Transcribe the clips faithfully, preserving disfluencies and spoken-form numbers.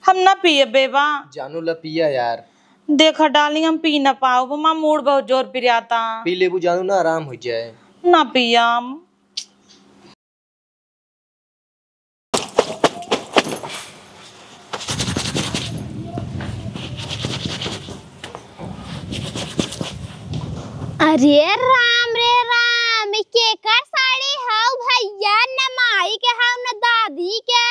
हम ना पिए बेबा। जानू ला पिया यार। देखा डार्लिंग, हम पी ना पाउब, हमार मूड बहुत जोर पिराता। पी लेबू जानू ना, आराम हो जाए। ना पिया हम। अरे राम रे राम, ई केकर साड़ी हौ भैया? न माई के हौ, न दादी के।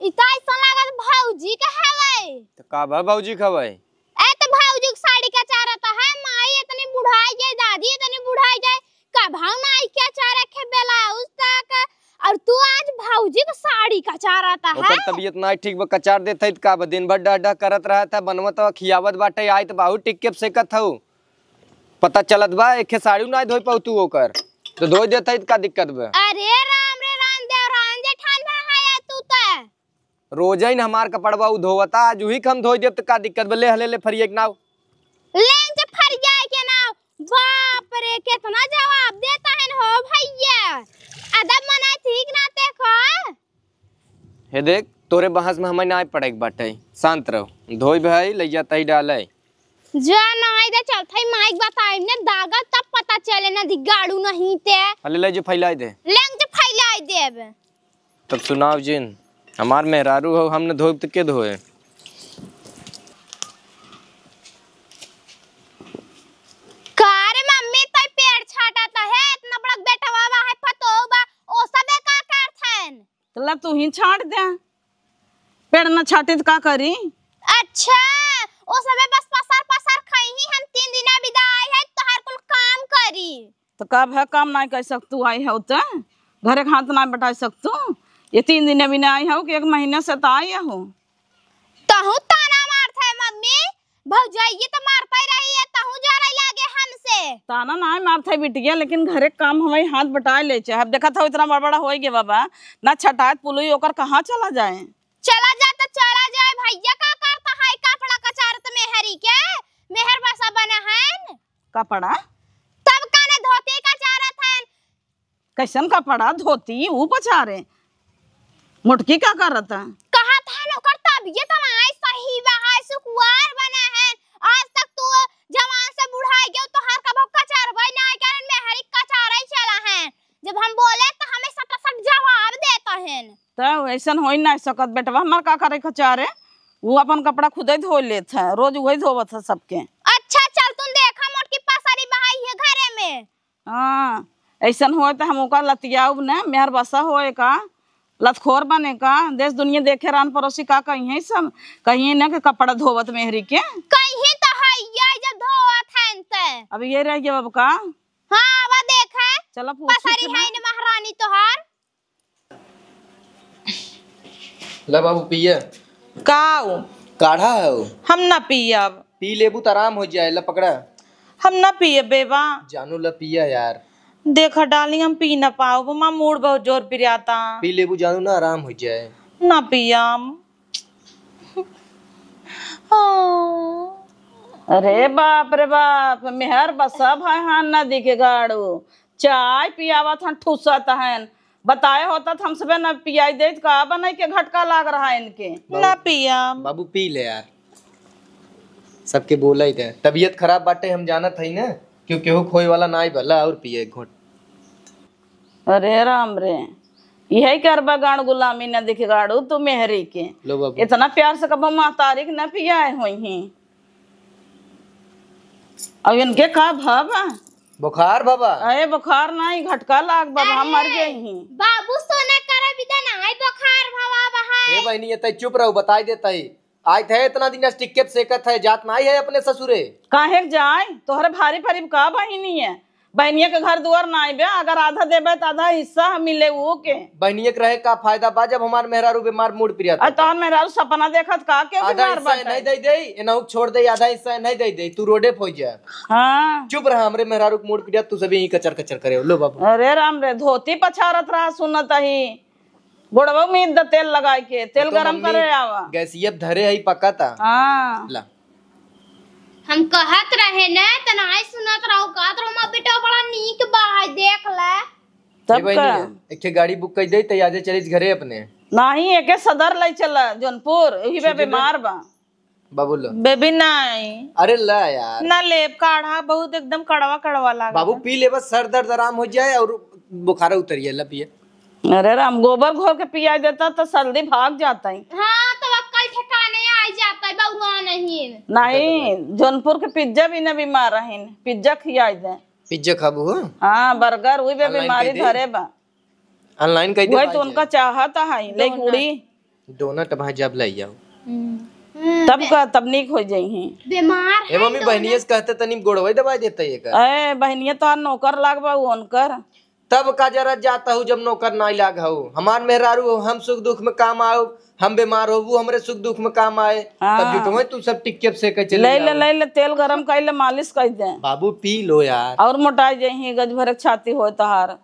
ई त अइसन लागत भौजी के हवै। त का भा भौजी के हवै? ए, त भौजी के साड़ी कचारत है, माई इतनी बुढ़ाई गई, दादी इतनी बुढ़ाई गई, कभौ नाई कचारे खे ब्लाउज तक, और तू आज भौजी के साड़ी कचारत है। ओकर तबीयत नाई ठीक बा, कचार देत है त का बा, दिन भर डह डह करत रहत है, बनवत है, खियावत बाटे, आई त बहुत टिक के सेकत हौ। पता चलत बा, एखे साड़ी नाई धोई पाऊ तू ओकर, त धोई देत है त का दिक्कत बा? अरे राम रे राम, देवरान जेठान बा है तू त। रोजै न हमार कपड़वा उ धोवता, आज उही के हम धोई देब त का दिक्कत बा? ले हले ले फरिया के नाव। लेंच फरिया के नाव। बाप रे, केतना जवाब देत हन हो भैया। अदब मनाई ठीक ना ते को। हे देख, तोरे बहस में हमें ना पड़े के बाटे। शांत रहो। धोई भाई, ले जाता ही डाले। जा नाई दे चलत है, माइक बताई ने दागल तब पता चले ना दिगाड़ू नहीं ते। हले ले जो फैलाई दे। लेंच फैलाई देब। तब सुनाव जिन, हमार मेहरारू हो, हम न धोइब त के धोए? का रे मम्मी, तोई पेड़ छाटा त है, इतना बड़ा बेटवा बा है, पतोह बा, ओ सबे का करथन? त ला तू ही छाट दे, पेड़ न छाटी त का करी? अच्छा, ओ सबे बस पसर पसर खइही, हम तीन दिना बिदा आई है, तोहार कुल काम करी। त का भा काम नाई कर सकतू, आई हौ त घरे के हाथ नाई बटाई सकतू? ये तीन दिन अभी नाई आई हौ कि एक महीने से त आई हौ। तहू ताना मारत है मम्मी, भौजाई त मारत ही रही है, तहू जरे लागे हमसे। ताना नाई मारत है बिटिया, लेकिन घरे के काम हमारे हाथ बटाए ले चाहे। अब देखत हौ इतना बड़ा बड़ा होइ गया बाबा, ना छटात पुलुई ओकर कहाँ चला जाए? चला जाए त चला जाए, भैया का करत है कपड़ा कचारत मेहरी के, मेहर बसा बना है। कपड़ा? तब काने धोती कचारत हन। कैसन कपड़ा? धोती ऊ पछारे। मोटकी का करत है? कहत हन ओकर तबियत नाई सही बा, हाय सुकुवार बना है। आज तक तू जवान से बुढ़ाई गयो, तोहार कबो कचारबे नाई करन, मेहरी कचारे चला है। जब हम बोले त हमें सटासट जवाब देत हन। त ऐसन होइ नाई सकत बेटवा, हमार का करे कचारे? ऊ अपन कपड़ा खुदे धो लेत है, रोज उहे धोवत है सबके। अच्छा चल, तुम देखा मोटकी पसारी बहाई है घरे में। हाँ, ऐसन होए त हम ओका लतियाउब न, मेहर बसा होए का, लतखोर बने का, देश दुनिया देखे रान पड़ोसी का कहिए सब, कहिए न कि कपड़ा धोवत मेहरी के। कहिए त है, ये जब धोवत हैं त। अब ये रह गया अब का? हाँ, अब देखे। चला पूछी पसारी थी ना। है न महारानी तोहार। ला बाबू पिया। काऊ? काढ़ा है वो। हम ना पियब। पी लेबू त आराम हो जाए। ला पकड़ा। हम ना पियब बेबा। जानू ला पिया यार। देखा डार्लिंग, हम पी ना पाउब, हमार मूड बहुत जोर पिराता। पी लेबू जानू ना, आराम हो जाए। ना पियब। अरे बाप रे बाप, मेहर बसा भाई हान ना दिखे गाड़ू। चाय पियावत हन, ठूसत हन। बताए होता त हम सबे न पियाई देत, का बनाई के घटका लाग रहा है इनके। बाबू, ना पियब। बाबू पी ले यार, सबके बोला ही थे। तबीयत खराब बाटे, हम जानत हई ना, क्यों केहू खोए वाला ना आई भला, और पिए एक घोट। अरे राम रे, यही करबा गाड़ गुलामी न दिख गाड़ू तू मेहरी के। लो बाबू। इतना प्यार से कबो महतारी के न पियाए होई ही। अब इनके का भवा? बुखार भवा? अरे बुखार नहीं, घटका लाग बाबा, हम मर अरे, गई ही। बाबू सोना करे बिदा नहीं बुखार भवा बहाए। ए बहनी, ये तय चुप रहो, बताई देता ही। आय थे इतना दिन स्टिक के सेकत है, जात नहीं है अपने ससुरे। काहे के जाए? तोहरे भारी फरीब का बहिनी है? बहनिया के घर दुआर नाई बे, अगर आधा देबे त आधा हिस्सा हम मिले ऊ के। बहनिया के रहे का फायदा बा जब हमार मेहरारू बीमार मूड पिरिया अरे था। तोहर मेहरारू सपना देखत का के आधा बीमार हिस्सा बाटे? नहीं दे दे, एनहु छोड़ दे, आधा हिस्सा नहीं दे दे, तू रोडे पे हो जा। हाँ। चुप रहा, हमरे मेहरारू के मूड पिरिया, तू सभी यहीं कचर कचर करे हो। लो बाबू। अरे राम रे, धोती पछारत रहा सुनत ही। गोड़वा में इद्दा तेल लगाए के, तेल तो गरम मम्मी करे आवा। गैसिया पे धरे है पका था। हाँ। ला। हम कहत रहे न, त नाई सुनत रहो, कहत रहो, "माँ बेटा बड़ा नीक बा, है देख ले।" तब ए बहिनी, का? एक ठे गाड़ी बुक कर दे, त आजे चलिस घरे अपने। नाही, एके सदर लइ चला, जौनपुर, यही बे ठीक है ना? बीमार बा। बाबू लो। बेबी नाही। अरे ला यार। ना लेब, काढ़ा बहुत एकदम कड़वा कड़वा लागत बाबू बा। पी लेबा, सर दर्द आराम हो जाए और बुखार उतर जाए, ला पिए। अरे राम, गोबर घोर के पिया देता तो सर्दी भाग जाता ही। हाँ, तो अक्कल ठिकाने आ जाता है, बउआ नहीं। नहीं, जौनपुर के पिज्जा भी ना बीमार रहीन, पिज्जा खियाई दे। पिज्जा खाबू हो? हाँ, बर्गर, वही बे online बीमारी कह दे। धरे बा। Online कह दे वही भाई तो जी। उनका चाहत है, लेकिन डोनट। उड़ी। डोनट भाई जब ले जाओ। हम्म। तब का, तब नीक हो जाई हैं। बीमार ए है मम्मी, डोनट। बहनिया से कहते तनी गोड़वे दबाई देते ये कर। ए, बहनिया तो नौकर लाग बा, वो उनकर। तब का जरा जाता हूँ जब नौकर नाई लाग हऊ। हमार मेहरारू हो, हम सुख दुख में काम आओ, हम बीमार हो, वो हमरे सुख दुख में काम आए। हाँ। तब जुटवे तू सब टिक्के से के चले ले ले, जाओ। ले ले, तेल गरम कर ले, मालिश कर दे। बाबू पी लो यार। और मोटाई जाही, गज भर के छाती होए तोहार।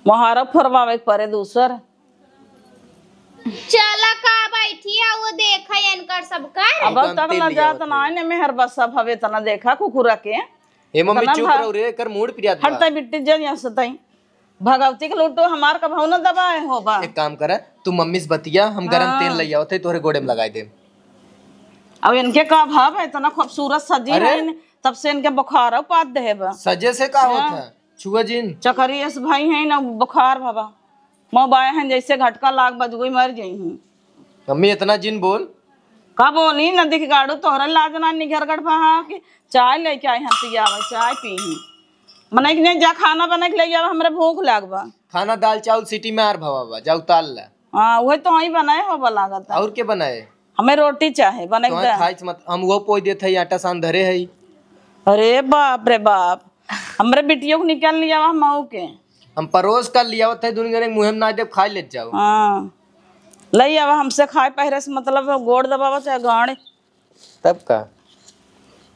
मोहारा फोरवावे के परे दूसर। चला का बैठी है, वो देखा इनकर सबकर। अब एकदम तक तेल न लिया जात होत ना है। ने मेहर बस सब हवे तना देखा कुकुरा के। ए मम्मी, तना चुप भा- रहो रे, एकर मूड पिरियात बा। हटता बिट्टी जन यहाँ से तई। भगवती के लूटो हमार कभौ न दबाए हो बा। एक काम करे, तू मम्मी से बतिया, हम गरम हाँ। तेल ले आवत है, तोहरे गोड़े में लगाई दे। अब इनके का भाव है, इतना खूबसूरत सजी अरे। है, तब से इनके बुखार पात दे बा। सजे से का हाँ। होत है? छुआ जिन। चकरी एस भाई है ना, बुखार बाबा। मोबाइल है जैसे घटका लाग बजगुई मर जाई हूँ। मम्मी इतना जिन बोल। का बोली, नदी के गाड़ू तोहरा लाज ना निघर गड़ पहा कि चाय लेके आई हम पियावे, चाय पी ही। मने कि नहीं जा खाना बना के ले आवा, हमरे भूख लाग बा। खाना दाल चावल सीटी में आर भवा बा, जाऊ ताल ला। हाँ, वही तो वही बनाए हो बा लागत है। और के बनाए? हमें रोटी चाहे, बने तोहे एकदम। खाइच मत, हम वो पोई देत है, आटा सान धरे है। अरे बाप रे बाप, हमरे बिटियों को निकाल लिया वहाँ मऊ के। हम परोस कर लियावत है, दुनिया ने मुँह में ना देब, खाई लेत जाओ। हाँ, लई आवा हमसे खाए पहिरे से मतलब है, गोड़ दबावा चाहे गाड़ी। तब का?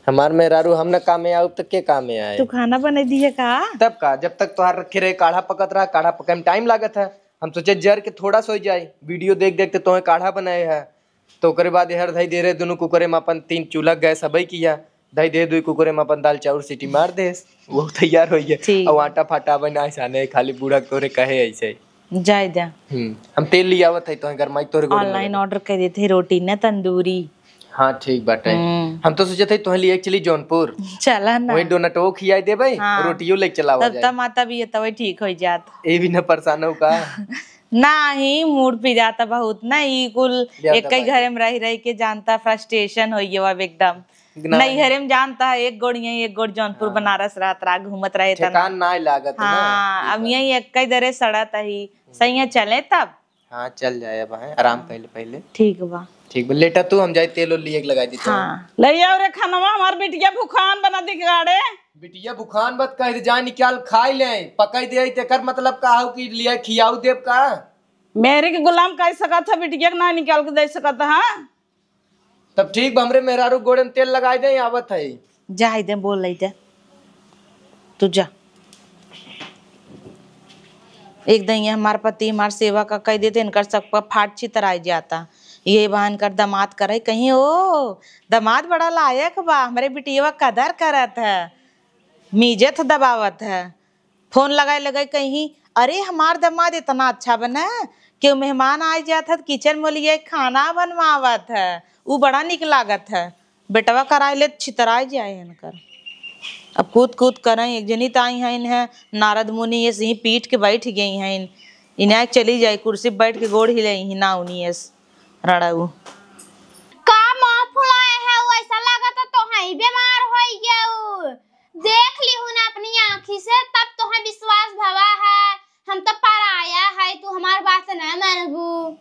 हमार मेहरारू हम ना कामे आउब त के कामे आए? तू खाना बने दिए का? तब का? जब तक तोहार रखे रहे काढ़ा पकत रहा, काढ़ा पके में टाइम लागत है। हम सोचे जर के थोड़ा सोई जाए, वीडियो देख देख के तोहे काढ़ा बनाए है। तो ओकरे बाद एहर धई दे रहे दुनू कुकरे में अपन तीन चूल्हा गैस हबे किया, धई दे दुई कुकरे में अपन दाल चाउर सीटी मार देस, वो तैयार हो गया। ठीक। अब आटा फाटा बना ऐसा नहीं, खाली बूढ़ा तोरे कहे ऐसे। जाए दे। हम्म, हम तेल लियावत है, तोहे गरमाई तोरे गोड़ में ऑनलाइन लगे। ऑर्डर कर देते हैं रोटी ना तंदूरी। हाँ, ठीक बाटे। हम्म। हम तो सोचत है तोहे लिए चली जौनपुर। चला ना। वही डोनटो खियाई देबे, हाँ। रोटियो लेके चलावा तब जाए। तब माता भी है, तब ठीक हो जात। ए भी ना परेशान हो का? नाही, मूड पिराता बहुत ना, ई कुल लिया एक ही दवाई। घरे में रह रह के जानता, फ्रस्ट्रेशन हो गया अब एकदम। ना। नैहरे में जानता है, एक गोड़ यहीं, एक गोड़ जौनपुर हाँ। बनारस रहत रहा, घूमत रहे तना। ठेकान ना लागत ना। हाँ, अब यहीं एक ही दरे सड़त ही, सही है, चले तब। हाँ, चल जाए अब, हैं, आराम हाँ। पहले, पहले। ठीक बा। ठीक बा, लेटा तू, हम जाए तेल ओल लिए के लगाई दी तो। हाँ। ले आओ रे खानवा, हमार बिटिया भूखान बना दिख गाड़े। बिटिया भूखान बत कह दे, जा निकाल खाई ले, पकाई दे, तेकर मतलब का हो कि लिए खियाऊ देब का? मेहरी के गुलाम कह सकत है, बिटिया के ना निकाल के दे सकत है? तब ठीक बा, हमरे मेहरारू गोड़े में तेल लगाई दे, आवत है। जाए दे, बोल ले दे, तू जा। एक दिन ये हमार पति हमार सेवा का कह देते, इनकर सब पर फाट छितराई जाता। ये बहन कर दामाद करे कहीं, ओ दामाद बड़ा लायक बा, हमरे बिटिया कदर करत है, मीजत दबावत है। फोन लगाए लगाए कहीं, "अरे, हमार दामाद इतना अच्छा बना, केहू मेहमान आए जात है, तो किचन में लिए खाना बनवावत है, उ बड़ा निक लागत है।" बेटवा कराए ले, छितराए जाए इनकर। अब कूद कूद करें, एक जनी त आई हैं, इन्हें नारद मुनि ये सही पीट के बैठ गई हैं, इन्हें चली जाए, कुर्सी पे बैठ के गोड़ हिलाई ही ना उन्हीं एस रड़ाऊ। का मुंह फुलाए है, वैसा लागत है तो हैं बीमार हो गए। देख ली हूँ ना अपनी आँखी से, तब तोहे विश्वास भवा है। हम तो पराया है, तू हमार बात ना मानबू।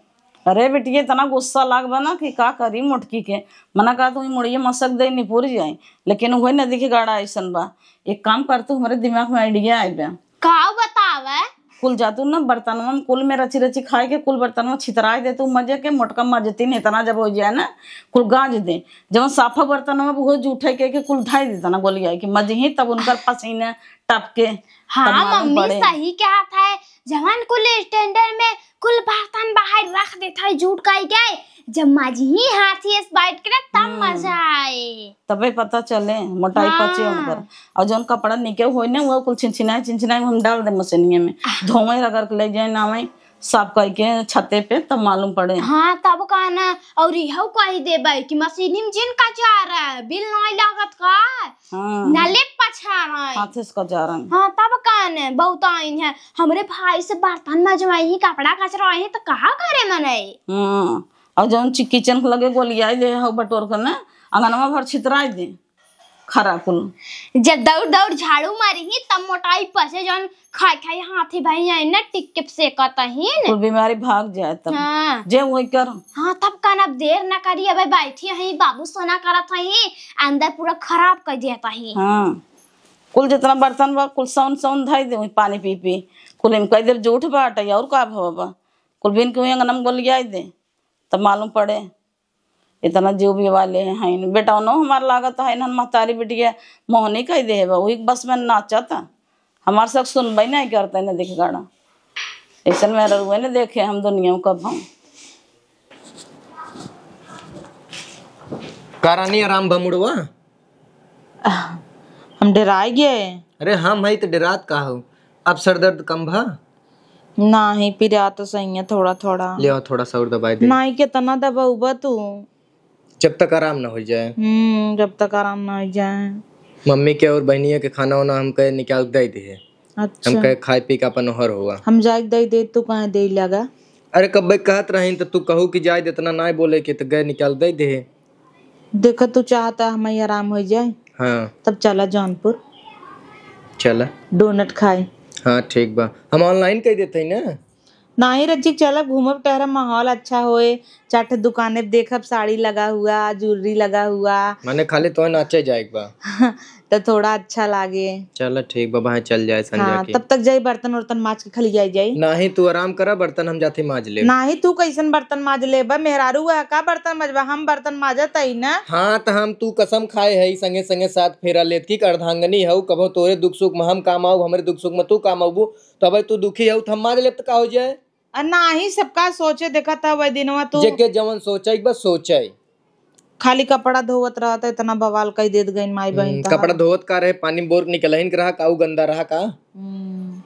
अरे बिटिया, इतना गुस्सा लाग बा ना कि का करी मोटकी के। मना कहा तू मुड़िया मसक दे निपुर जाए, लेकिन उहे नदी के गाड़ा ऐसन बा। एक काम कर, तू हमारे दिमाग में आइडिया आइबे। का बतावे? कुल जातू ना बर्तनवा में कुल में रची रची खाए के, कुल बर्तनवा छितराए दे तू मजे के, मोटका मजती नहीं इतना जब हो जाए ना, कुल गाज दे। जवन साफा बर्तनवा वो जूठे के, के कुल धाई देता ना गोलिया के मजे ही, तब उनकर पसीने टपके, तब हाँ मालूम मम्मी पड़े। सही कहा था, जवन कुल स्टैंडर में कुल बर्तन बाहर रख देता है जूठ काई के, जब मजे ही हाथी एस बैठ के ना तब हम्म। मजा आए। तबे पता चले मोटाई हाँ। पचे उनकर। और जौन कपड़ा निके होई ना, वो कुल छिनछिनाए, छिनछिनाए हम डाल दे मशीनिया में। धोवे रगड़ के ले जाए ना आवे, साफ कइके छते पे तब मालूम पड़े। हाँ, तब का ना, और इहउ कहि देबइ कि मशीनी में जिन कचार है, बिल नाहीं लागत का, हाँ। नले पछारइ। हाथे से कचारइ। हाँ, तब का ना, बहुत आइन है, हमरे भाई से बर्तन मजवाई, कपड़ा कचराई, तो कहाँ करे मनई? हाँ, और जौन ची-, किचन के लगे गोलियाई दे, हउ बटोर के ना, अंगनवा भर छितराई दे। खरा कुल। जब दौड़ दौड़ झाड़ू मारी ही, तब मोटाई पसे जौन खाई खाई हाथी भाई आई न टिक के सेकत ही न। कुल बीमारी भाग जाए तब। हाँ। जे वही कर। हाँ, तब कान अब देर न करी, अबे बैठी ही, बाबू सोना करत ही, अंदर पूरा खराब कर देत ही। हाँ। कुल जितना बर्तन बा, कुल सौन सौन धई दे, वही पानी पी पी। कुल इम कह दे, जूठ बाटे, और का भवा बा? कुल बिन के वही अंगना में गोलियाई दे, तब मालूम पड़े। इतना जीव भी वाले हैं, बेटौनो हमार लागत है, इन्हन महतारी बिटिया मोहनी कह दे बा, वही बस में नाचत। हमार सब सुनबे नहीं करते, न देख गाड़ा। ऐसन में रउए न देखे हम दुनिया में कब हम। का रानी, आराम बा मुड़वा? हम डेराई गए। अरे हम हई त डेरात का हो? अब सर दर्द कम भा? नाही, पिरात सही है थोड़ा थोड़ा। ले आओ, थोड़ा सा और दबाई दे। नाही, कितना दबाउबा तू? जब तक आराम ना हो जाए। हम्म, जब तक आराम ना हो जाए। मम्मी के और बहनिया के खाना वाना हम कहे निकाल दे दिए। अच्छा। हम कहे खाए पी के अपन ओहर हुआ। हम जाए दे दे, तू कहे दे लगा? अरे कब्बे कहत रही त तू कहू कि जाए दे, इतना ना बोले के, त गए निकाल दे दे। देखा, तू चाहता हमारी आराम हो जाए, हाँ। तब चला जौनपुर। चला। डोनट खाए। हाँ, ठीक बा, हम online कह देते हैं ना। नाही रचिक, चलब, घूमब टहरब, माहौल अच्छा होए, चार ठे दुकाने देखब, साड़ी लगा हुआ, jewellery लगा हुआ। माने खाली तोहे नाचे जाए के बा? त थोड़ा अच्छा लागे। चला ठीक बा, भाई चल जाए संझा हाँ, के। तब तक जाई बर्तन वर्तन माज के खाली जाई जाई। नाही, तू आराम करा, बर्तन हम जाते माज लेब। नाही, तू कैसन बर्तन माज लेबा? मेहरारू है का बर्तन मजबा? हम बर्तन माजत हई ना। हाँ, त हम तू कसम खाए हई, संगे संगे सात फेरा लेत की अर्धांगनी हऊ, कबो तोरे दुख सुख में हम काम आऊ, हमरे दुख सुख में तू काम आऊ। तो भाई तू दुखी हऊ, त हम माज लेब त का हो जाए? आ नाही, सबका सोचे देखा था वही दिनवा तू। जेके जवन सोचे, एक बार सोचे। खाली कपड़ा धोवत रहा था, इतना बवाल कई देत गइन माई बहन हम्म, तहार। कपड़ा धोवत का रहे, पानी बोर निकलहिन के रहा का, उ गंदा रहा का? हम्म।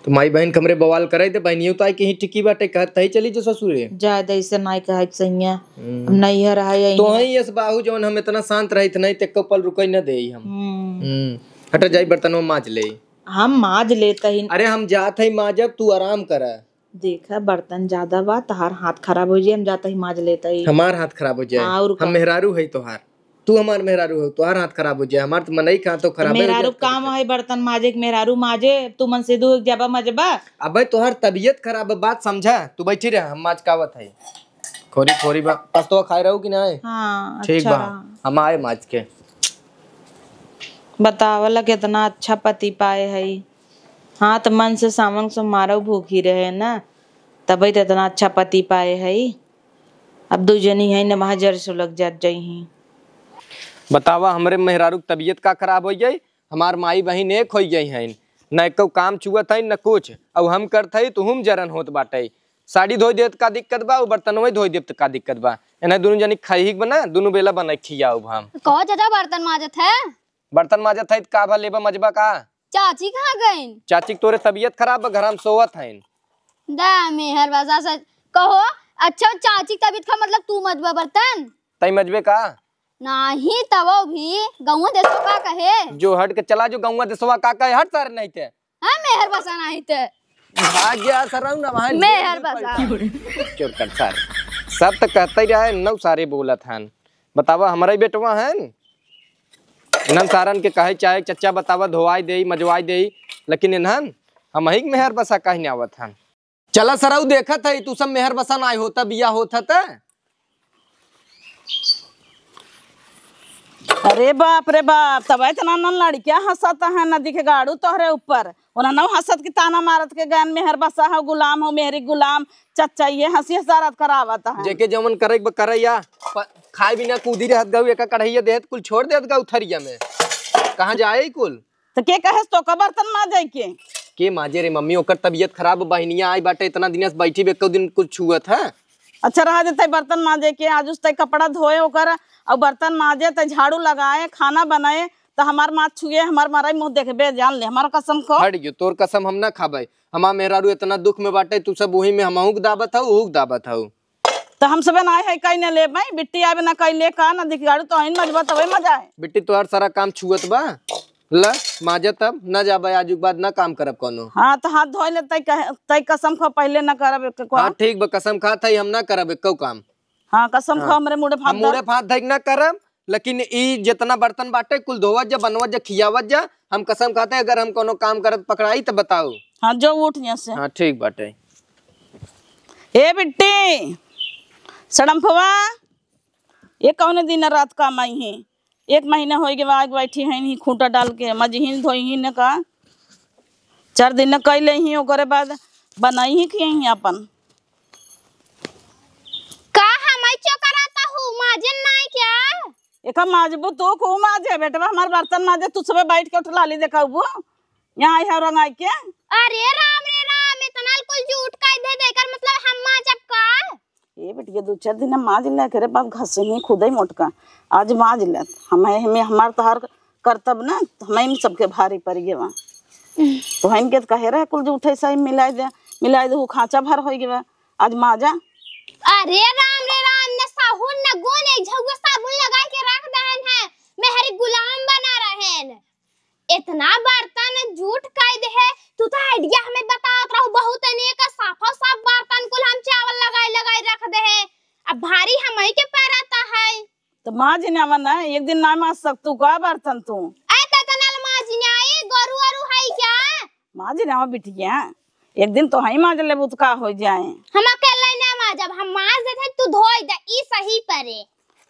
तो माई बहन के हमरे बवाल करे दे, बहनियों तो आई के ही टिकी बाटे, कहत तही चली जो ससुरे। जाए दे, ऐसे नाई कहे के सैया। हम्म। अब नैहर है या तो इहाँ। हई यस बाहू जवन हम इतना शांत रहित नहीं, ते एको पल रुकई न देई हम। हम्म। हम्म। हटा जाई बर्तनवा माज ले। हम माज लेत ही। अरे हम जात हई माजब, तू आराम करा। देखा, बर्तन ज्यादा बा, तहार हाथ खराब हो जाए, हम जात ही माज लेत ही। हमार हाथ खराब हो जाए? हाँ, और हम का? मेहरारू है तोहार, तू हमार मेहरारू हो, तोहार हाथ खराब हो जाए, हमार तो मनई का हाथों खराब है, मेहरारू हो जाए काम कभी। है बर्तन माजे के, मेहरारू माजे, तू मन से दू एक जबा मजबा। अबे तोहार तबीयत खराब है, बात समझा, तू बैठी रह, हम माज कावत है। खोरी खोरी बा, पस्तवा खाए रहू कि नहीं? हाँ, ठीक अच्छा बा, रहा। हम आए माज के। बतावला कितना अच्छा पति पाए हई। हाँ, त मन से सावन सोमारो भूखी रहे ना, तबे त इतना अच्छा पति पाए हई। अब दू जनी हई न, वहाँ जर सुलग जात जइहीं। बतावा, हमरे मेहरारू के तबीयत का खराब होइ गई? हमार माई बहिन एक होइ गई हईन, न एको काम चुअत हईन, न कुछ। अब हम करत हई, त हुम जरन होत बाटइ। साड़ी धोइ देत का दिक्कत बा, उ बर्तनवे धोइ देत का दिक्कत बा? एने दुनू जनी खइही के बना, दुनू बेला बनाइ खियाउब हम। कहो चाचा, बर्तन माजत है? बर्तन माजत है त का भा लेबा मजबा का? चाची कहाँ गइन? चाची के तोरे तबीयत खराब बा, घरा में सोवत हइन। दा मेहर बसा सच कहो। अच्छा, चाची के तबीयत खराब मतलब तू मजबा बर्तन? तई मजबे का? नाही तबो भी गौवा देसवा का कहे? जो हट के चला जो, गौवा देसवा का कहे, हट सारे नहीं ते। हाँ, मेहर बसा नाही ते। भाग गया सरऊ ना वहाँ मेहर जेल में बसा। पड़ता। चोर कर सारे। सब त कहते ही रहे, नौ सारे बोलत हन। बतावा, हमरा ही बेटवा हन। इन्हन सारन के कहे चाहे चच्चा बतावा, धोवाई देई, मजवाई देई, लेकिन इन्हन हमही के मेहर बसा कहे न आवत हन। चला सरऊ, देखत है, तू सब मेहर बसा नाय होता, बिया होत है त। अरे बाप रे बाप, तब इतना न लड़किया हंसत है, न दिखे गाड़ू तोहरे ऊपर। ओना नौ हंसत की ताना मारत के गन, मेहर बसा हो, गुलाम हो, मेहरी गुलाम, चच्चा ये हंसी हंसारत करावत है। जेके जवन करे के बा करे या, प-, खाए बिना कूदी रहत गऊ, एका कढ़ैया देहत कुल छोड़ देत गऊ थरिया में। कहाँ जाए कुल? त के कहेस तोका बर्तन माजे के? के माजे रे मम्मी, ओकर तबीयत खराब, बहिनिया आई बाटे, इतना दिन से बैठी बे, एको दिन कुछ छुअत है? अच्छा रहा जे तै बर्तन माजे के, आज उस तै कपड़ा धोए ओकर, और बर्तन माजे, तै झाड़ू लगाए, खाना बनाए, त हमार माथ छुए, हमार मरई मुँह देखबे, जान ले, हमार कसम खो। हट जो, तोर कसम हम ना खाबे। हमार मेहरारू इतना दुख में बाटे, तू सब वही में हमहू के दाबत हऊ, उहू के दाबत हऊ। त हम सबे ना आए है, कहीं ना लेबे, बिट्टी आवे ना कहीं ले का, ना दिख गाड़ू, तोहइन मजबा तबे मजा आए। बिट्टी तोहार सारा काम छुअत बा, ल माजा तब ना जाबे, आजू के बाद ना काम करब कोनो। हाँ, त हाथ धोए ले, तय कहे, तय कसम खो पहले ना करब एक को। हाँ, ठीक बा, कसम खात है, हम ना करब एको काम। हाँ, कसम हाँ। खो हमरे मुड़े हम फांद मुड़े फांद धइक ना करब, लेकिन ई जितना बर्तन बाटे कुल धोवत जा, बनवत जा, खियावत जा। हम कसम खाते, अगर हम कोनो काम करत पकड़ाई त बताओ। हाँ, जो उठ यहाँ से। हाँ, ठीक बाटे। ए बिट्टी, सड़म्फवा, ये कौने दिन रात काम आई है? एक महीना होई गवा, आग बैठी है नहीं, खूंटा डाल के मजहिन धोइहिन का, चार दिन न कैले ही, ओकरे बाद बनाई ही खियाई ही अपन। का हमई चोकराता हूँ, माजन नाई क्या? एका माजबू तू, खूब माजे बेटवा, हमार बर्तन माजे, तू सुबह बैठ के उठलाली देखाबू, यहाँ आई है रंग आई के। अरे राम रे राम, इतना कुल जूठ कह दे, देकर मतलब हम माजब का? ए बिटिया, दो चार दिन माज ले, एकरे बाद घसही खुदे मोटका। आज माज ले, हम, हमें, हमार तोहार करतब ना, हमें इन सबके भारी पड़ गए बा। तो इनके तो कहे रहे कुल जूठे सही मिलाए दे, मिलाए दे, वो खांचा भर होई गए बा। आज माजा। अरे राम रे राम, न साबुन न गुन, एक झउआ साबुन लगाए के रख दहन है, मेहरी गुलाम बना रहेन। इतना बर्तन जूठ कई दे है, तू तो आइडिया हमें बतावत रहू, बहुत अनेक साफो साफ बर्तन कुल हम चावल लगाई लगाई रख दे है। अब भारी हमई के परत है। तो माज नावा ना, एक दिन ना माज सकतू का बर्तन तू? ए, त इतना माज ना, ए, गोरू वरू है क्या? माज नावा बिटिया, एक दिन तो हई माज लेबू तो का हो जाए। हम अकेले ना माजब, हम माज देते, तू धोई दे, ई सही परे।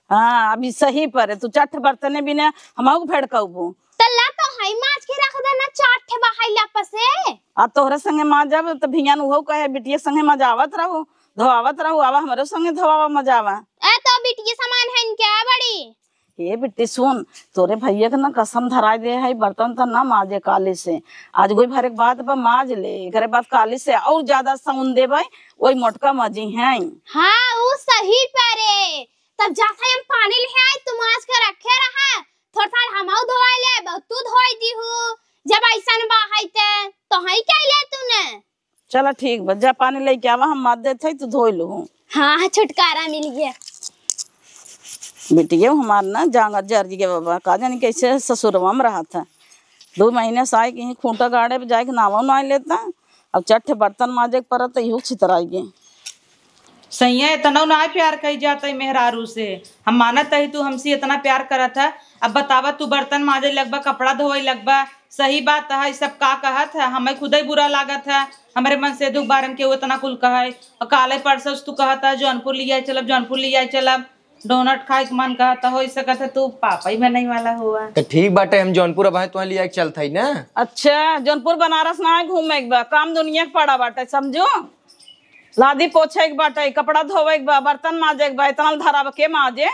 हाँ, अभी सही परे, तू चट बर्तने बिना हमहू के भड़कबू। त ला तो हई माज के रख दे ना, चार ठे बहाइला पसे। आ तोहरे संगे माजब त भियान उहो कहे, "बिटिया संगे मजावत रहू, धोआवत रहू, आवा हमरे संगे धोआवा मजावा।" ए तो बिटिया समान है क्या बड़ी? ए बिट्टी सुन, तोरे भैया के ना कसम धराई दे है, बर्तन त ना माजे काली से। आज कोई भरे के बात बा माज ले, एकरे बाद काली से और ज्यादा साउन देबे, वही मोटका मजी है। हाँ, उ सही परे। तब जात है हम पानी ले आई, तू माज के रखे रहा, थोड़ा सा हमहू धोई लेब, तू धोई दीहू। जब ऐसन बा है ते, तो हई कह ले तूने। चला ठीक बा, जा पानी लेके आवा, हम माज देत है, तू धोई लू। हाँ, छुटकारा मिल गया। बिटिया हमार ना जांगर जर गया बाबा, का जानी कैसे ससुरवा में रहा था। दो महीने से आए कहीं खूंटा गाड़े पे जाए के नावा ना लेता। अब चट्ठे बर्तन माजे के परत, इहू छितराई गए। सैया, इतना ना प्यार कही जाता है मेहरारू से। हम मानत है तू हमसे इतना प्यार करत है। अब बतावा, तू बर्तन माजे लगबा, कपड़ा धोए लगबा, सही बात है, सब का कहत है, हमें खुदे बुरा लागत है। हमरे मन से दुख बारन के उतना कुल कहे। और काले परसों से तू कहत है जौनपुर लिया चलब, जौनपुर लिया चलब। डोनट खाए के मन कहत है, हो सकत है तू पापा ही बनने वाला हुआ। तो ठीक बाटे, हम जौनपुर अब आए, तुहें लिया के चलत है ना। अच्छा, जौनपुर बनारस ना है घूमे के बा, काम दुनिया के पड़ा बाटे, समझो। लादी पोछे के बाटे, कपड़ा धोवे के बा, बर्तन माजे के बा, इतना धराब के माजे।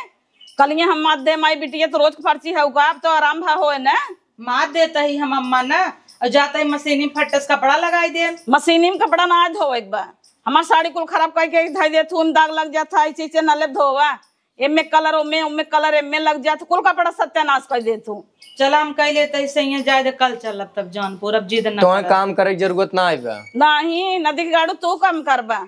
कलिए हम माज दे माई बिटिया, तो रोज के पर्ची है, उका अब तो आराम भा होए ना। माज देता ही हम अम्मा ना, और जाता ही मशीनी में फट्टस कपड़ा लगाई दे। मशीनी में कपड़ा ना धोवे के बा, हमार साड़ी कुल खराब करके धई देत हूँ, दाग लग जाता है, ऐसे ऐसे ना ले धोवा। एमे कलर ओमे, ओमे कलर एमे लग जात, कुल कपड़ा सत्यानाश कर देत हूँ। चला हम कह लेते ही सही है, जाए दे, कल चलब तब जौनपुर, अब जिद ना तोहे करब। काम करे के जरूरत ना आइबा। नहीं, नदी के गाड़ू तू काम करबा।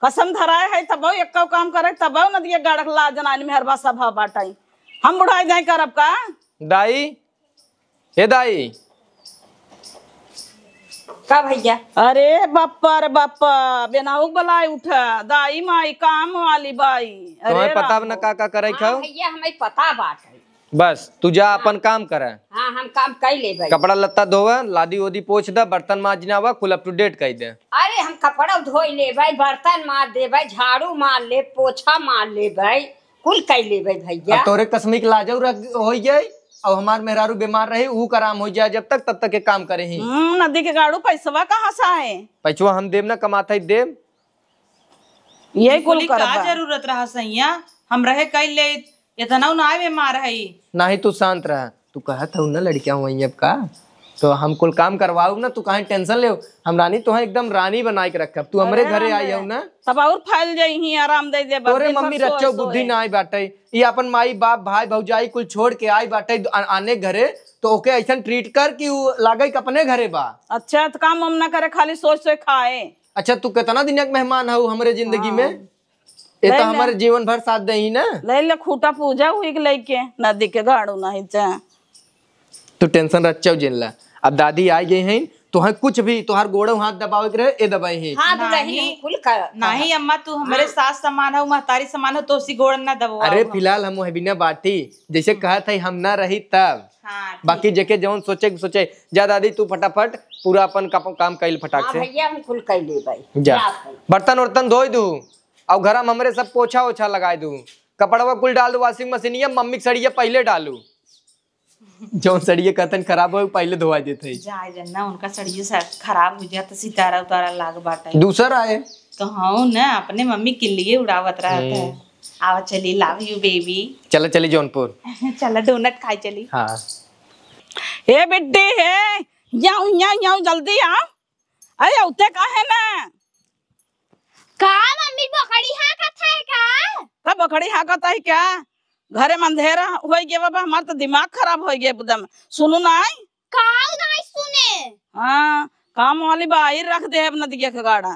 कसम धराए है तब एक्को काम करे, तब नदी के गाड़क ला जनानी में हरबा सभा बाटाई। हम बुढ़ाई जाए करब का? दाई, ए दाई। का भैया? अरे बाप्पा रे बाप्पा, बेनाऊ बलाई उठा, दाई माई काम वाली बाई। अरे तुम्हें पता राम ना हो। का का करे हाँ खाओ? भैया, हमें पता बात है। बस तू जा, हाँ। अपन काम करे। हाँ, हम काम कर ले भाई। कपड़ा लत्ता धोवे, लादी ओदी पोछ दे, बर्तन माजना हुआ, कुल up to date कर दे। अरे हम कपड़ा धोई ले भाई, बर्तन मार दे भाई, झाड़ू मार ले, पोछा मार ले भाई, कुल कर ले भाई भैया। अब तोरे कसमी के लाजौ रख होई गई, अब हमार मेहरारू बीमार रही, ऊ आराम हो जाए जब तक, तब तक के काम करे ही। हम्म, नदी के गाड़ू पैसवा कहाँ से आए? पैसवा हम देब ना, कमात है देब। यही कुल कुली का करबा। जरूरत रहा सैया, हम रहे कई ले, इतना ना आए बीमार है। नाही तू शांत रह, तू कहत हऊ ना लड़कियां हुई अब का, तो हम कुल काम करवाऊ ना, तू काहे tension लेव? हम रानी तोहे एकदम रानी बनाए के रखब, तू हमरे अरे घरे राम आई रे। हऊ ना। तब और फैल जाई ही, आराम दे दे, तोरे दिन भर मम्मी सोए, रच्चो बुद्धि सोए। ना आई बाटे, ई अपन माई बाप भाई भौजाई कुल छोड़ के आई बाटे आ-, आने घरे, तो ओके ऐसन treat कर कि उ लागे कि अपने घरे बा। अच्छा, तो काम वाम ना करे, खाली सोच सोच खाए। अच्छा, तू कितना दिन के मेहमान हऊ हमरे जिंदगी में? हाँ। ये तो ले ले। हमारे जीवन भर साथ देही ना। ले ले, खूटा पूजा हुई के लेके, नदी के गाड़ू नहीं ते। तू tension रच्चो जिन ला। अब दादी आ गई हैं, तोहे कुछ भी, तोहार गोड़ो हाथ दबावे के रहे, ए दबाई ही। हाँ, तो नहीं, नहीं, हम कुल कर, नहीं अम्मा, तू हमरे हाँ। सास समान हो, महतारी समान हो, तो उसी गोड़ ना दबवाओ अरे, हम। फिलहाल हम वह बिना बाटी, जैसे हम्म। कहत है हम ना रही तब। हाँ, ठीक। बाकी जेके जौन सोचे के सोचे। जा दादी, तू फटाफट पूरा अपन कप-, काम कैल फटाक हाँ से। भैया, हम कुल कैले भाई। जा। जा भाई। बर्तन उर्तन धोई दू, और घर में हमरे सब पोछा ओछा लगाए दू, कपड़वा कुल डाल दू washing मशीनिया, मम्मी के सड़िया पहले डालू। जौन सड़िया कहतन खराब हो, पहले धोआ देत है। जाए जन्ना, उनका सड़िया से खराब हो जात, सितारा उतारा लाग बाटे। दूसर आए। तो हाँ ना, अपने मम्मी के लिए उड़ावत रहत है। हम्म। आवा चली, love you baby। चला चली जौनपुर। चला donut खाए चली। हाँ। ए बिट्टी हे, याऊ, याऊ, याऊ, जल्दी आ। अरे, औते काहे ना? का मम्मी, बकरी हाँकत है का? का बकरी हाँकत है क्या? घरे में अंधेरा होई गया बाबा, हमार तो दिमाग खराब होई गया एकदम। सुनू नाई? का नाई सुने? हाँ, काम वाली बाई रख दे अब नदिया के गाड़ा।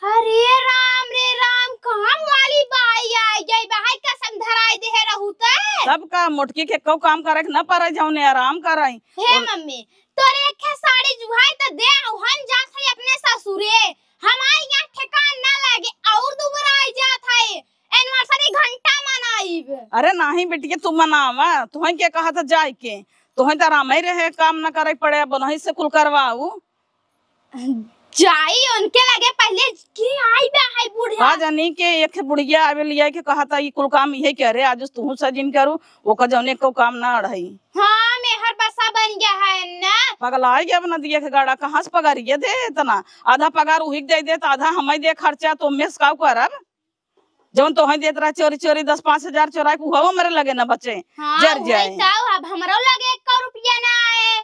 अरे राम रे राम, काम वाली बाई आई गई, बाहर कसम धराई दे रहू ते। सबका मोटकी के कौ काम करे के न पड़े, जौने आराम करे। हे और मम्मी, तोरे एक ठे साड़ी जुहाई त दे, हम जात हई अपने ससुरे। हमार यहाँ ठेकान ना लागे, और दुबराई जात हई। Anniversary घंटा मनाइब। अरे नाही बेटिया, तू मनावा, तुहई के कहा था जाए के? तुहई त आराम ही रहे, काम ना करे पड़े, अब नहीं से कुल करवाऊ। जाई उनके लगे पहले, के आई बा है बुढ़िया। का जानी के एक बुढ़िया आवे लिया के कहा था, "ई कुल काम इहे करे, आज तुहू सजिन करू, ओकर जौने को काम ना अड़ाई।" हाँ, मेहर बसा बन गया है ना। पगला गया अपना दिया के गाड़ा, कहाँ से पगारिया दे इतना? आधा पगार उही के दे दे, तो आधा हमें दे खर्चा, तो मेस काऊ करब? जौन तोहई देत रहा चोरी चोरी दस पाँच हजार चोराई के, उहो हमरे लगे न बचे, हाँ, जर वही जाए। तो, अब हमरो लगे एको रुपया ना आए।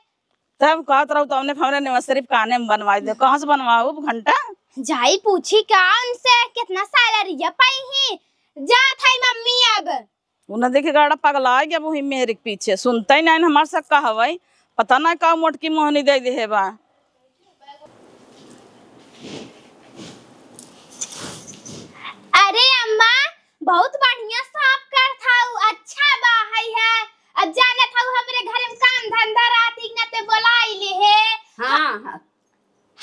तब कहत रहू तो हमने हमरे anniversary काने में बनवाई दे, कहाँ से बनवाऊ घंटा? जाई पूछी का उनसे, कितना salary या पाई ही? जात है मम्मी अब। उ नदी के गाड़ा पगला गया वही मेहरी के पीछे, सुनते ही नहीं हमार सक्का हवई, पता ना का मोटकी मोहनी दे दे बा। अरे अम्मा, बहुत बढ़िया साफ करत हऊ, अच्छा बा है, है। अब जानत हऊ हमरे घर में काम धंधा रात ही न ते बोलाई ले है। हाँ, हाँ।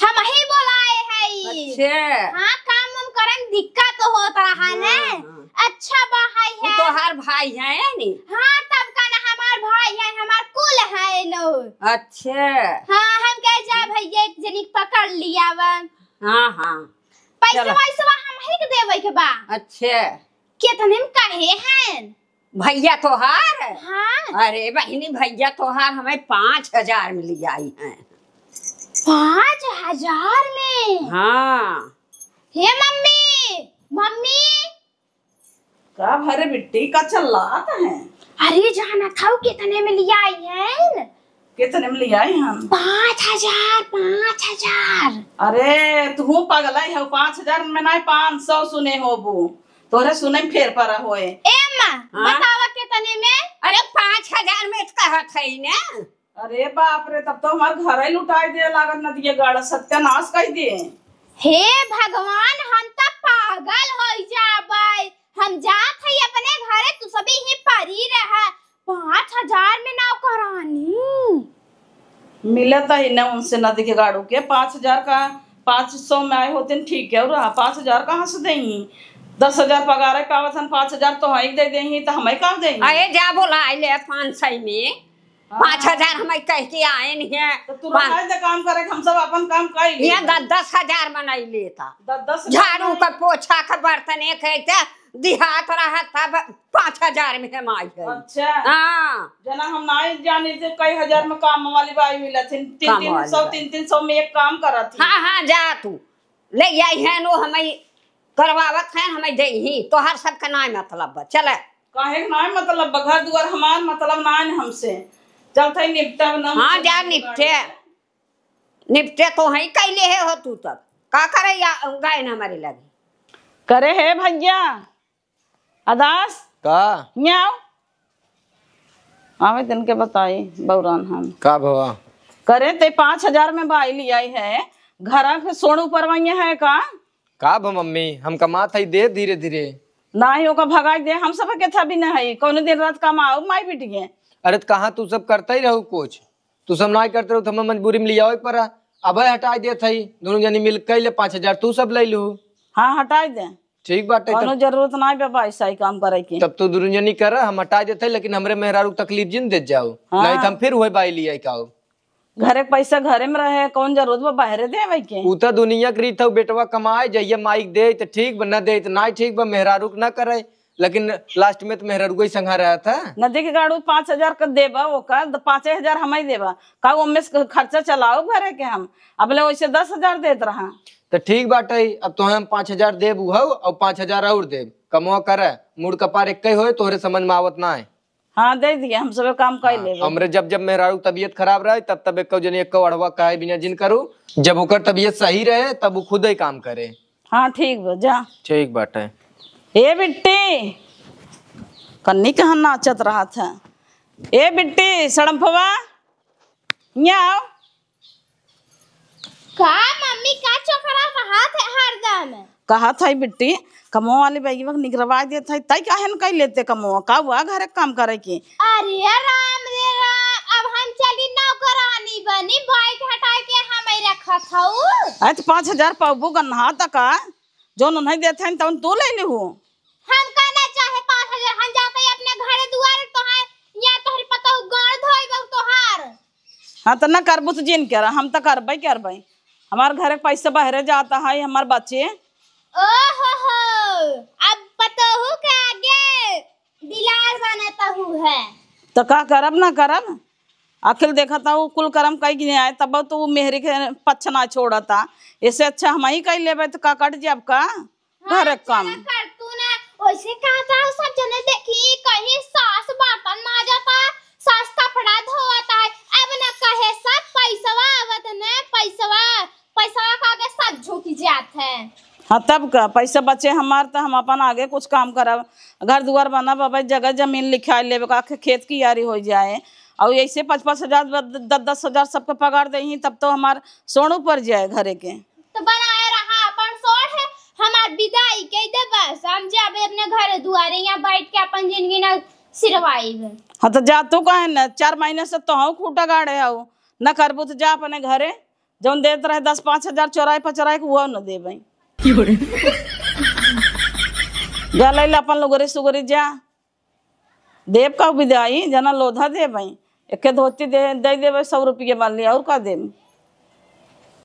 हम ही बोलाए है। अच्छे। हाँ, काम वाम करे में दिक्कत होत रहा ने। हाँ, हाँ। अच्छा बा है, उ है। तोहार भाई है नी? हाँ, तब का ना हमार भाई है, हमार कुल है नो। अच्छे। हाँ, हम कहे जा भैया एक जनी के पकड़ लिया बा। हाँ, हाँ। पैसा चलो। वैसा हम ही के देवे के बा। अच्छे। कितने में कहे हैं? भैया तोहार? हाँ। अरे बहिनी, भैया तोहार हमें पाँच हजार में लियाई हैं। पाँच हजार में? हाँ। हे मम्मी, मम्मी। का भरे बिट्टी, का चिल्लात हैं? अरे जानत हऊ कितने में लियाई हैं? कितने में लियाई हम? पाँच हजार, पाँच हजार। अरे, तू पगलाई हो, पाँच हजार में नाहीं, पाँच सौ सुने होबू। तोहरे सुने में फेर परा होए। ए अम्मा, हाँ? बतावा कितने में? अरे, पाँच हजार में तो कहत है ने। अरे बाप रे, तब तो हमार घर ही लुटाई दे लागत, नदिया गाड़ा सत्यानाश कई दे। हे भगवान, हम तो पागल हो जाबै। हम जात हई अपने घरे, तू सभी ही परी रहा। पाँच हजार में नौकरानी। मिलत ही न उनसे नदी के गाड़ू के पाँच हजार का, पाँच सौ में आए होते न ठीक है, और हाँ, पाँच हजार कहाँ से देंगी? दस हजार पगार है, पावत हन पाँच हजार तो हई दे देंगी, तो हमें का देंगी? अरे जा बोला आइले पाँच सौ में, हाँ। पाँच हजार हमें कह के आए नहीं है। तो तू पाँच रखाए दे काम करे, हम सब अपन काम कर लिए। ये दस, दस हजार बनाई लेता। दस, दस हजार झाड़ू बनाई। का, पोछा का, बर्तन एक है, ते दिहात रहा तब पाँच हजार में हम आई है। अच्छा। हाँ। जना हम नाई जानी थे कई हजार में काम वाली बाई मिलत है। तीन काम तीन वाली सौ, बाई। तीन तीन सौ में एक काम करत है। हाँ, हाँ, जा तू। ले आई है नो, हमें करवावत है, हमें दे ही। तोहर सबके नाई मतलब बा। चले। काहे के नाई मतलब बा? घर दुआर हमार मतलब नाई न हमसे। चलत है निपटब न हाँ, हमसे जा निपटे। निपटे तो है कैले है हो तू तब। का करे या गाय न हमारे लगी। करे है भैया। अदास? का? न्याव। आवे दिन के बताई बौरान हम। का भवा? करे ते पाँच हजार में बाई लियाई है, घरा के सोनू परवैया है का? का भवा मम्मी, हम कमात हई, दे धीरे धीरे। नाही, ओका भगाई दे, हम सब के था भी न हई, कौनो दिन रात कमाओ माई बिटिया। अरे त कहाँ तू सब करते ही रहू कुछ, तू सब नाही करते रहू त हमें मजबूरी में लियावे के पड़ा। अबे हटाई देत हई, दोनों जनी मिल के ले पाँच हजार तू सब ले लू। हाँ, हटाई दे। ठीक बाटे, कौनो तब जरूरत नाही बा भाई सही काम करे के। तब तो दुनू जनी कर, हम हटा देते, लेकिन हमरे मेहरारू के तकलीफ जिन देत जाओ, हाँ। नहीं तो हम फिर वही बाई लिया का हो। घरे के पैसा घरे में रहे, कौन जरूरत बा बाहरे देवे के? उ तो दुनिया के रीत हौ, बेटवा कमाए, जहिया माई के दे त ठीक बा, न दे त नाही ठीक बा, मेहरारू के न करे, लेकिन last में तो मेहरारू ही संघा रहत है। नदी के गाड़ू पाँच हजार का देबा, ओका द-, पाँचे हजार हम ही देबा, का ओमे से खर्चा चलाओ घरे के हम, अबले वैसे दस हजार देत रहा। त ठीक बाटे, अब तोहे हम पाँच हजार देब उहौ, और पाँच हजार और देब। कमवा करे, मूड़ कपार एक्के होए, तोहरे समझ में आवत ना है। हाँ, दे दिए, हम सबे काम कर हाँ, लेबे। हमरे जब जब मेहरारू तबियत खराब रहे, तब तब एक्को जनी एक्को अढ़वा कहे बिना जिन करू। जब ओकर तबियत सही रहे, तब उ खुद ही काम करे। हाँ, ठीक बा, जा। ठीक बाटे। ए बिट्टी, कन्नी कहाँ नाचत रहत है? ए बिट्टी, सड़म्फवा, हियाँ आओ। का मम्मी, का चोकरा कहत है हरदम? कहत है बिट्टी, कमवा वाली बैगवा के निकरवा देत है, तई काहे न कई लेते कमवा? का हुआ घरे के काम करे की? अरे राम रे राम, अब हम चली नौकरानी बनी, बाइक हटाए के हमें रखत हऊ। अरे त पाँच हजार पाबू गन्हा तका, जौन उन्हें देत हैं तौन तू ले लिहू। हम का ना चाहे पाँच हजार, हम जाते ही अपने घरे दुआरे तोहार, या तोहरी पतोह गाड़ धोई बहू तोहार। हाँ, त न करबू त जिन करा, हम त करबे करबे। हमार घरे के पैसा बहरे जाता है, हमार बच्चे। ओहो हो, अब पतोहू के आगे बिलार बनत हू है। त का करब ना करब? आखिर देखत हऊ कुल करम कई गिने आए, तब तो वो मेहरी के पछ ना छोड़ता। ऐसे अच्छा हम ही कई लेबे त का कट जाब का? हाँ, घर के काम। चला कर तू ना, वैसे कहता हूँ, सब जने देखी, कहीं सास बर्तन माजता, सास कपड़ा धोवता है, अब न कहे सब पैसवा आवत न, पैसवा, पैसवा का आगे सब झुक जात है। हाँ, तब का, पैसा बचे हमार त हम अपन आगे कुछ काम करब, घर दुआर बनब, अब जगह जमीन लिखाई लेबे का, खे-, खेत कियारी हो जाए, और ऐसे पाँच पाँच हजार, द-, द-, दस दस हजार सबके पगार देही, तब तो हमार सोनू पड़ जाए घरे के। तो बनाए रहा अपन सोच है, हमार विदाई कई दे बस, हम जाबे अपने घरे दुआरे, यहाँ बैठ के अपन जिंदगी ना सिरवाइब। हाँ, तो जा तू, काहे न, चार महीने से तोहू खूटा गाड़े हऊ, न करबू तो जा अपने घरे, जौन देत रहे दस पाँच हजार चोराए पचराए के, वो न देबे। जा ले ले अपन लुगरी सुगरी जा। देब का विदाई, जना लोधा देबे, एके धोती दे, दे देबे सौ रुपये वाली, और का देब?